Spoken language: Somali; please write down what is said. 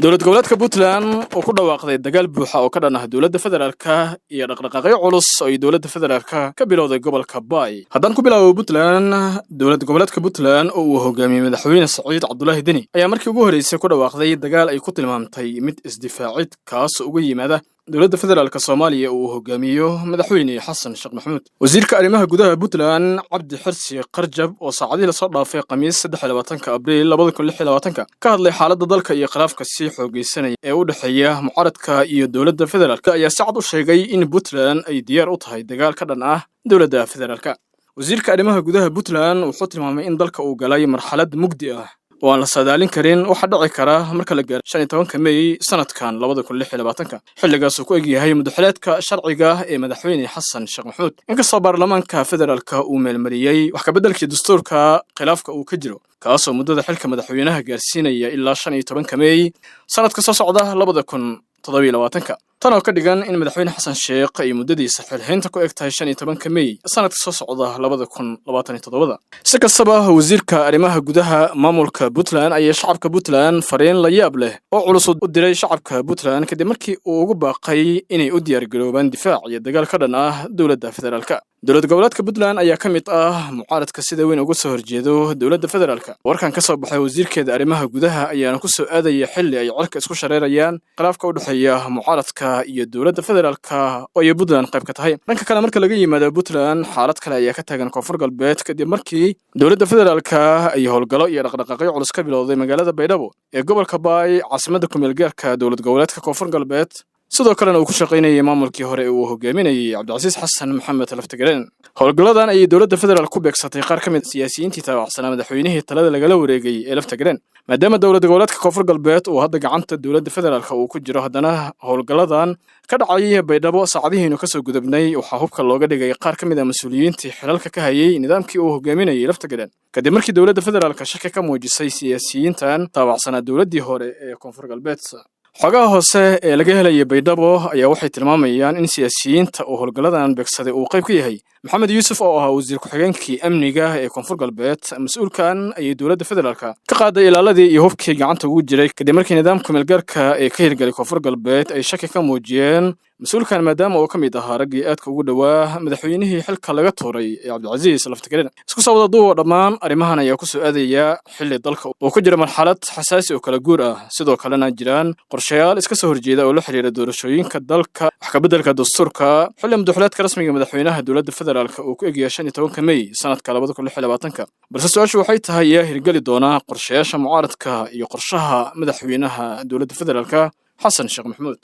Dowlad goboleedka Puntland oo ku dhawaaqday dagaal buuxa oo ka dhan ah dowladda federaalka iyo dhaqdhaqaaqyo culus oo ay dowladda federaalka ka bilowday gobolka Baay. Haddaan ku bilaabo Puntland, dowlad goboleedka Puntland oo uu hogaamiyey madaxweyne Saciid Cabdulaahi Deni ayaa markii ugu horreysay ku dhawaaqday dagaal ay ku tilmaamtay mid isdifaacid, kaas uga yimaada dowladda federaalka Soomaaliya uu hogaamiyo madaxweyne Xasan Sheekh Maxamuud. Wasiirka arrimaha gudaha Puntland, Cabdi Xirsi Qarjab, oo saacadihii lasoo dhaafay, Khamiis 23-ka Abriil 2026-ka, ka hadlay xaaladda dalka iyo khilaafka sii xoogaysanaya ee u dhexeeya mucaaradka iyo dowladda federaalka, ayaa si cad u sheegay in Puntland ay diyaar u tahay dagaal ka dhan ah dowladda federaalka. Wasiirka arrimaha gudaha Puntland wuxuu tilmaamay in dalka uu galay marxalad mugdi ah oo aan la saadaalin karin waxa dhici kara marka la gaaro 15-ka Mey sanadkan 2026-ka, xilligaasuu ku egyahay muddaxileedka sharciga ee madaxweyne Xasan Sheekh Maxamuud, inkastoo baarlamaanka federaalka uu meelmariyey wax kabeddelkii dastuurka khilaafka uu ka jiro, kaasoo muddada xilka madaxweynaha gaarsiinaya ilaa 15-ka Mey sanadka soo socda 2027-ka. Tan oo ka dhigan in madaxweyne Xasan Sheekh ay muddadiisa xilhaynta ku eg tahay 15-ka Mey sanadka soo socda 2027-da. Si kastaba, wasiirka arrimaha gudaha maamulka Puntland ayaa shacabka Puntland fariin la yaab leh oo culus u diray shacabka Puntland, kadib markii uu ugu baaqay inay u diyaargaroobaan difaac iyo dagaal ka dhan ah dowladda federaalka. Dowlad goboleedka Puntland ayaa ka mid ah mucaaradka sida weyn uga soo horjeedo dowladda federaalka. Warkan ka soo baxay wasiirkeeda arrimaha gudaha ayaana ku soo aadaya xilli ay cirka isku shareerayaan khilaafka u dhexeeya mucaaradka iyo dowladda federaalka oo ay Puntland qayb ka tahay. Dhanka kale, marka laga yimaado Puntland, xaalad kale ayaa ka taagan Koonfur Galbeed, kadib markii dowladda federaalka ay howlgallo iyo dhaqdhaqaaqyo culus ka bilowday magaalada Baydhabo ee gobolka Baay, caasimadda kumeel gaarka dowlad goboleedka Koonfur Galbeed, sidoo kalena uu ku shaqaynayay maamulkii hore ee uu hogaaminayay Cabdicasiis Xasan Maxamed Laftagareen. Howlgalladan ayay dowladda federaal ku beegsatay qaar ka mid siyaasiyiintii taabacsanaa madaxweynihii talada lagala wareegay ee Laftagareen. Maadaama dowlad goboleedka Koonfur Galbeed uu hadda gacanta dowladda federaalka uu ku jiro, haddana howlgalladan ka dhacay Baydhabo saacadihiinu kasoo gudubnay waxaa hubka looga dhigay qaar ka mid ah mas-uuliyiintii xilalka ka hayay nidaamkii uu hogaaminayay Laftagareen, kadib markii dowladda federaalka shaki ka muujisay siyaasiyiintan taabacsanaa dowladdii hore ee Koonfur Galbeed. Xogaha hoose ee laga helaya Baydhabo ayaa waxay tilmaamayaan in siyaasiyiinta uu howlgalladan beegsaday uu qayb ka yahay Maxamed Yuusuf oo ahaa wasiir ku-xigeenkii amniga ee Koonfur Galbeed. Mas-uulkan ayay dowladda federaalka ka qaaday ilaaladii iyo hubkii gacanta ugu jiray, kadib markii nidaamka meelgaarka ee ka hirgalay Koonfur Galbeed ay shaki ka muujiyeen mas-uulkan, maadaama uu ka mid ahaa raggii aadka ugu dhowaa madaxweynihii xilka laga tuuray ee Cabdicasiis Laftagareen. Isku soo wada duuba, dhammaan arrimahan ayaa ku soo aadaya xilli dalka uu ku jira marxalad xasaasi oo kala guur ah, sidoo kalena jiraan qorshayaal iska soo horjeeda oo la xiriira doorashooyinka dalka, wax kabeddelka dastuurka, xilli muddaxileedka rasmiga madaxweynaha dowladda federaalka uu ku egyahay 15-ka Mey sanadka 2026-ka. Balse su-aashu waxay tahay: yaa hirgeli doonaa qorshayaasha mucaaradka iyo qorshaha madaxweynaha dowladda federaalka, Xasan Sheekh Maxamuud?